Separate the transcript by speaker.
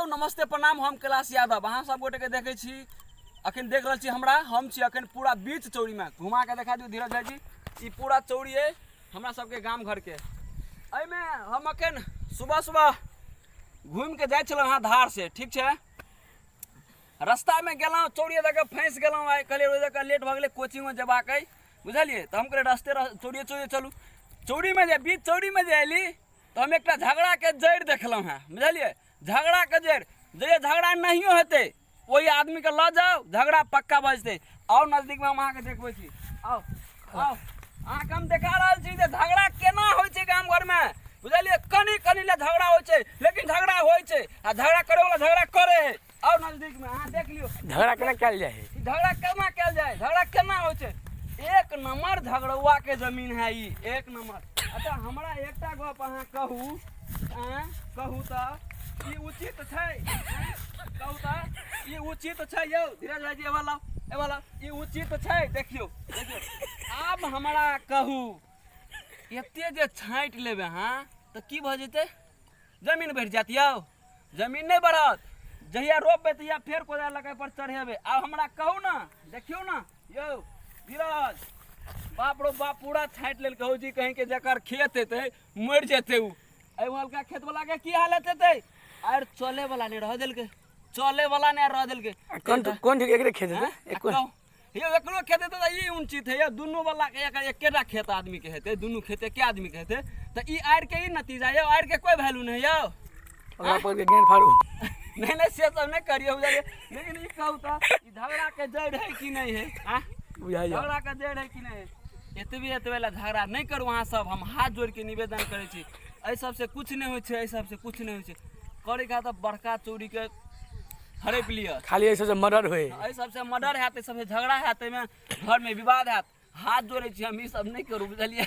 Speaker 1: Hello नमस्ते प्रणाम, हम कैलाश यादव। अहाँ सब गोटे के देखै छी, अखन देख रहल छी हमरा, हम छी अखन पूरा बीच चौरीमे। घुमा के देखा दियौ धीरज भाईजी, ई पूरा चौरी अइ हमरा सबके गाम घरके। एहिमे हम अखन सुबह सुबह घूमि के जाइ छलहुँ हँ धार से, ठीक छै। रास्तामे गेलहुँ, चौरिये दऽ कऽ फँसि गेलहुँ। आइ कहलियै ओहि दऽ कऽ लेट भऽ गेलै कोचिंगमे जेबाक अइ, बुझलियै? तऽ हम कहलियै रस्ते चौरिये चौरिये चलू। चौरीमे जे बीच चौरीमे जे अयली तऽ हम एकटा झगड़ाके जड़ि देखलहुँ हेँ, बुझलियै? झगड़ाके जड़ि जे झगड़ा नहियो हेतै ओहि आदमीके लऽ जाउ, झगड़ा पक्का भऽ जेतै। आउ नजदीकमे, हम अहाँके देखबै छी। आउ आउ, अहाँके हम देखा रहल छी जे झगड़ा केना होइ छै गाम घरमे, बुझलियै? कनि कनि लए झगड़ा होइ छै, लेकिन झगड़ा होइ छै आ झगड़ा करैवला झगड़ा करै है। आउ नजदीकमे, अहाँ देख लियौ
Speaker 2: झगड़ा केना कयल जाइ है,
Speaker 1: झगड़ा केना कयल जाइ, झगड़ा केना होइ छै। एक नंबर झगड़ौआ के जमीन है ई, एक नंबर। अच्छा हमरा एकटा गप अहाँ कहू, आँय कहू तऽ ई उचित छै? आँय कहू तऽ ई उचित छै? यौ धीरज भाईजी, एबा लाउ, एबा लाउ, ई उचित छै? देखियौ देखियौ, आब हमरा कहू, एते जे छाँटि लेबै अहाँ तऽ की भऽ जेतै? जमीन बढ़ि जायत यौ? जमीन नहि बढ़त। जहिया रोपबै तहिया फेर कोदारि लऽ कऽ पर चढ़ेबै। आब हमरा कहू ने, देखियौ ने यौ धीरज, बाप रो बाप, पूरा छाँटि लेलकै हौ जी। कहीं के जकर खेत हेतै मरि जेतै ओ। एहि हल्का खेत वाला के की हालत हेतै? आर चले वाला नहि रह देलकै, चले वाला नहि रह देलकै।
Speaker 2: कोन कोन एकरे खेत हेतै?
Speaker 1: कहू यौ, एकरो खेत हेतै तऽ ई उचित है यौ? दुनू वाला के एक एकेटा खेत आदमी के हेतै, दुनू खेत एके आदमी के हेतै तऽ ई आड़ि के ई नतीजा यौ? आड़ि के कोई वैल्यू नहि यौ।
Speaker 2: ओकरा पकड़ के गेंद फाड़ू।
Speaker 1: नहि नहि, से सब नहि करियौ, बुझलियै? लेकिन ई कहू तऽ ई झगड़ा के जड़ि है कि नहि है? आँ
Speaker 2: बुझाइए,
Speaker 1: झगड़ा के जड़ि है कि नहि है? एतबे एतबे लए झगड़ा नहि करू अहाँ सब, हम हाथ जोड़ि के निवेदन करै छी। एहि सबसँ किछु नहि होइ छै, एहि सबसँ किछु नहि होइ छै। करैके तऽ बड़का चोरीके हड़पि लिअ।
Speaker 2: खाली एहि सबसँ मर्डर होइ,
Speaker 1: एहि सबसँ मर्डर हैत, एहि सबसँ झगड़ा हैत, एहिमे घरमे विवाद हैत। हाथ जोड़ै छी हम, ई सब नहि करू, बुझलियै?